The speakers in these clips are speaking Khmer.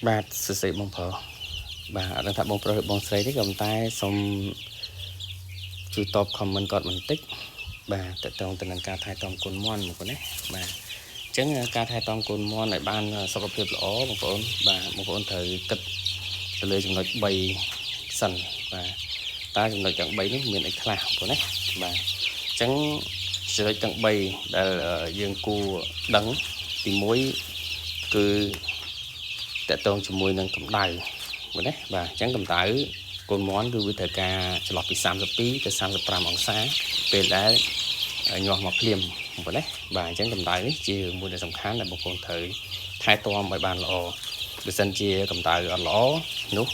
បាទសួស្តីបងប្រុសបាទអត់ដឹងថាបងប្រុសឬបងស្រីទេក៏ប៉ុន្តែសូមជួយតប comment គាត់បន្តិចបាទតកតងទៅនឹងការថែទាំកូនមាន់បងប្អូនណាបាទអញ្ចឹងការថែទាំកូនមាន់ឲ្យបានសុខភាពល្អបងប្អូនបាទបងប្អូនត្រូវគិតទៅលើចំណុច3សិនបាទតើចំណុចទាំង3នេះមានអីខ្លះបងប្អូនណាបាទអញ្ចឹងចំណុចទាំង3ដែលយើងគួរដឹងទី1គឺ តកតងជាមួយនឹងកម្ដៅមើលណាបាទអញ្ចឹងកម្ដៅកូនមាន់គឺវាត្រូវការចន្លោះពី32ទៅ35អង្សាពេលដែលញាស់មកភ្លាមបងប្អូនណាបាទអញ្ចឹងកម្ដៅនេះជាមួយដែលសំខាន់ដែលបងប្អូនត្រូវថែទាំឲ្យបានល្អបើសិនជាកម្ដៅអត់ល្អនោះ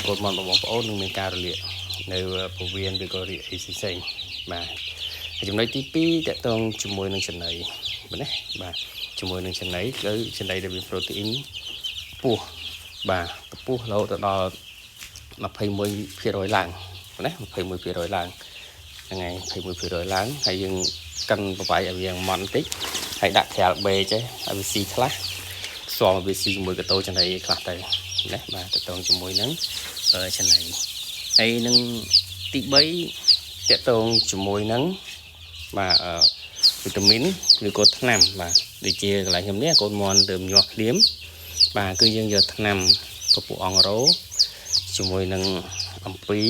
កូនមាន់របស់បងប្អូននឹងមានការរលាកនៅពោះវៀនឬក៏រាកអីផ្សេងៗបាទហើយចំណុចទី2តកតងជាមួយនឹងចំណីបងណាបាទជាមួយនឹងចំណីគឺចំណីដែលមានប្រូតេអ៊ីន ខ្ពស់បាទកម្ពស់រហូតទៅដល់21%ឡើងណា21%ឡើងហ្នឹងហើយ21%ឡើងហើយយើងកិនប្រវាយឲ្យវាម៉ត់បន្តិចហើយដាក់ត្រាល់បេចេះឲ្យវាស៊ីខ្លះស្មឲ្យវាស៊ីជាមួយកតោចំណីខ្លះទៅណាបាទតកតងជាមួយនឹងចំណីហើយនឹងទី3តកតងជាមួយនឹងបាទវីតាមីនឬក៏ថ្នាំបាទដូចជាកន្លែងខ្ញុំនេះកូនមន់ទៅញាស់ភ្លាមបាទគឺយើងយកថ្នាំពពួកអង្រោជាមួយនឹងអំពី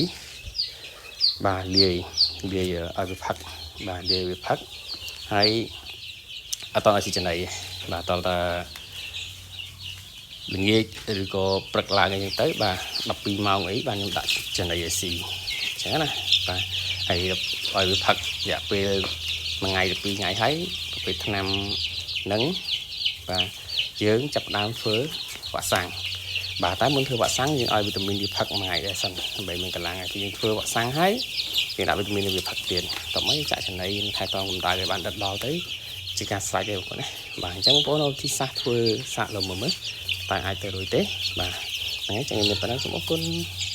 បាទលាយលាយឲ្យវាផឹកបាទលាយវាផឹកហើយអត់តឲ្យស៊ីចំណីបាទតតែល្ងាចឬក៏ព្រឹកឡើងអីចឹងទៅបាទ12ម៉ោងអីបាទខ្ញុំដាក់ចំណីឲ្យស៊ីអញ្ចឹងណាបាទហើយឲ្យវាផឹករយៈពេលមួយថ្ងៃទៅ2ថ្ងៃហើយប្រភេទថ្នាំហ្នឹងបាទយើងចាប់ផ្ដើមធ្វើវ៉ាក់សាំងបាទតែមុនធ្វើវ៉ាក់សាំងយើងឲ្យវីតាមីនវាផឹកមួយថ្ងៃដែរសិនដើម្បីមានកម្លាំងហើយយើងធ្វើវ៉ាក់សាំងហើយយើងដាក់វីតាមីនវាផឹកទៀតតោះមកចាក់ចំណីថែទាំកម្ដៅឲ្យបានដិតដល់ទៅជាការស្រេចទេបងប្អូនណាបាទអញ្ចឹងបងប្អូនវិធីសាស្ត្រធ្វើសាកលមើលមើលតើអាចទៅរួចទេបាទហ្នឹងហើយចឹងមានប៉ុណ្ណឹងសូមអរគុណ។